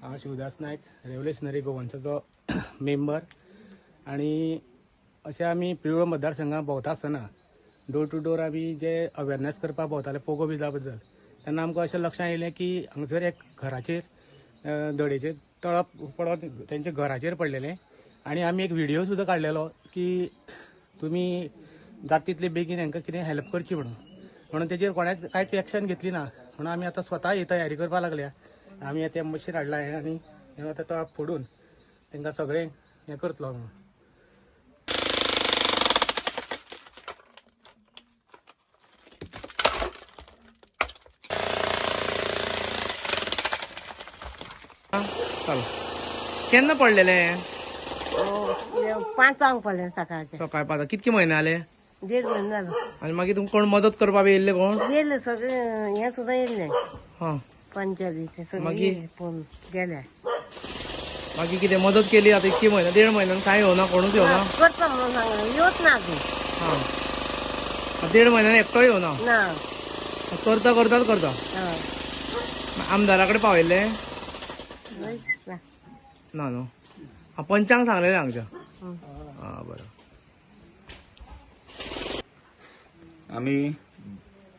हांव Shivdas Naik, revolutionary गोवन्साचो member. आनी अशें आमी प्रियोळ मतदारसंघात भोंवता आसतना डोर टू डोर आमी जे अवेरनेस करपाक भोंवताले पोगो बिजा बद्दल, तेन्ना आमकां अशें लक्षांत येयलें की हांगासर एक घराचेर धडेचेर तळप पडोन तेंच्या घराचेर पडलेलें. आनी आमी एक व्हिडियो सुद्दां काडलेलो की तुमी जाता तितले बेगीन हांकां कितें हेल्प करची म्हणून. म्हणून तेजेर कोणेच कांयच एक्शन घेतली ना. म्हणून आमी आतां स्वता ही तयारी करपाक लागल्या. आमी आतां मशीन हाडलां हें आनी हें आतां तळप फोडून तांकां सगळें हें करतलो म्हणून. चालू केन्ना पडलेले? 5 पडले सकाळचे. सकाळ 5. कितके म्हयने आले? 1.5 म्हयनो जालो. आनी मागीर तुमकां कोण मदत करपाक बी येयल्ले कोण? येयले सगळे, हे सुद्दां येयल्ले. हां, पंचायतीचे सगळे मागीर? येयले, पूण गेले. मागीर कितें मदत केली? आतां इतके म्हयने, 1.5 म्हयन्यान कांय येवना, कोणूच येवना? करता म्हणून सांगलें, येवच ना अजून. हां, 1.5 म्हयन्यान एकटोय येवना? ना. करता करताच करता. हय. आमदारा कडेन पावयल्ले? ना. ना न्हू. आं, पंचांक सांगलेलें हांगच्या. आं, बरें. आमी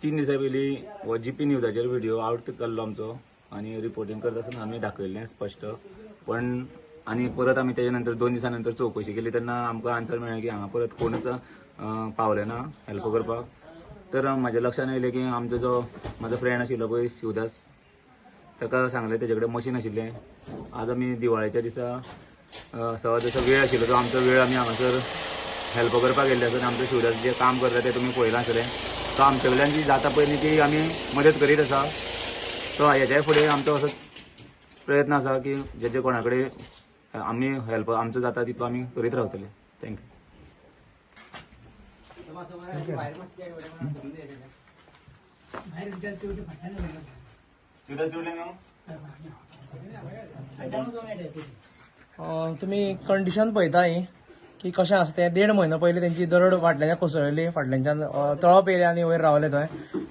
3 दिसां पयलीं हो जीपी न्यूजाचेर व्हिडिओ आवट केल्लो आमचो आनी रिपोर्टिंग करता आसतना आमी दाखयल्लें स्पश्ट. पण आनी परत आमी तेजे नंतर 2 दिसां नंतर चवकशी केली तेन्ना आमकां आन्सर मेळ्ळें की हांगा परत कोणूच पावले ना हेल्प करपाक. तर म्हाज्या लक्षान येयलें की आमचो जो म्हाजो फ्रेंड आशिल्लो पळय शिवदास, ताका सांगलें, तेजे कडेन मशीन आशिल्लें. आज आमी दिवाळेच्या दिसा सवा जसो वेळ आशिल्लो तो आमचो वेळ आमी हांगासर हेल्प करपाक गेल्ले आसा. आमचो शिवदास जें काम करता तें तुमी पळयलां आसतलें. तो आमचे कडल्यान जी जाता पळय न्ही ती आमी मदत करीत आसा. तो हेच्या फुडें आमचो असो प्रयत्न आसा की जे जे कोणा कडेन आमी हेल्प आमचो जाता तितलो आमी करीत रावतले. Thank you. Shivdas जोडले न्हू. तुमी कंडिशन पळयता ही की कशें आसा तें. 1.5 म्हयनो पयलीं तेंची दरड फाटल्यान कोसळिल्ली, फाटल्यानच्यान तळप येयलें आनी वयर रावले थंय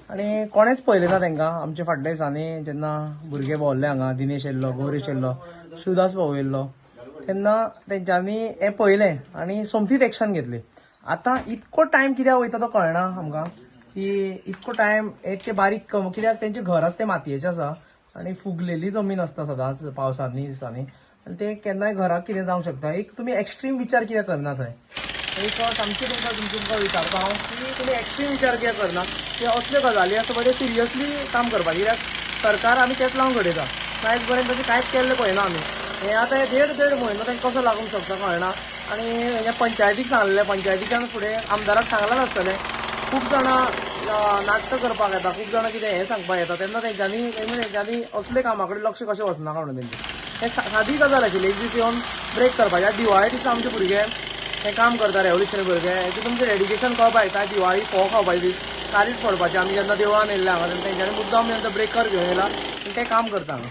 आनी कोणेच पळयलें ना तांकां. आमचे फाटल्या दिसांनी जेन्ना भुरगे भोंवले हांगा, दिनेश येयल्लो, गौरीश येयल्लो, शिवदास भाऊ येयल्लो, तेन्ना तेंच्यांनी हें पळयलें आनी सोमतीच एक्शन घेतली. आतां इतको टायम कित्याक वयता तो कळना आमकां की इतको टायम इतके बारीक कित्याक. तेंचें घर आसा तें मातयेचें आसा आनी फुगलेली जमीन आसता सदांच पावसांनी दिसांनी, आनी ते केन्नाय घराक कितें जावंक शकता. एक तुमी एक्स्ट्रीम विचार कित्याक करना थंय? एक सामकें तुमकां तुमकां विचारता हांव की तुमी एक्स्ट्रीम विचार कित्याक करना की असल्यो गजाली आसा पळय सिरियसली काम करपाक. कित्याक सरकार आमी तेंच लावन घडयता, आयज पर्यंत तशें कांयच केल्लें पळयना आमी. हें आतां हे 1.5 म्हयनो तांकां कसो लागूंक शकता कळना. आनी हें पंचायतीक सांगलेलें, पंचायतीच्यान फुडें आमदाराक सांगलां आसतलें. खूब जाणां नाटकां करपाक येता, खूब जाणां कितें हें सांगपाक येता, तेन्ना तेंच्यांनी तेंच्यांनी असले कामा कडेन लक्ष कशें वचनाका म्हणून तेंचें हें सादी गजाल आशिल्ली. एक दीस येवन ब्रेक करपाचें. दिवाळे दिसा आमचे भुरगे हें काम करता, रेव्होल्युशनरी भुरगे, हेचें तुमचें डेडिकेशन कळपाक येता. दिवाळी फोव खावपाचे दीस, कारीट फोडपाचें. आमी जेन्ना देवळान येयल्ले हांगा तेन्ना तेंच्यांनी मुद्दाम येवन ब्रेकर घेवन येयला आनी तें काम करता हांगा.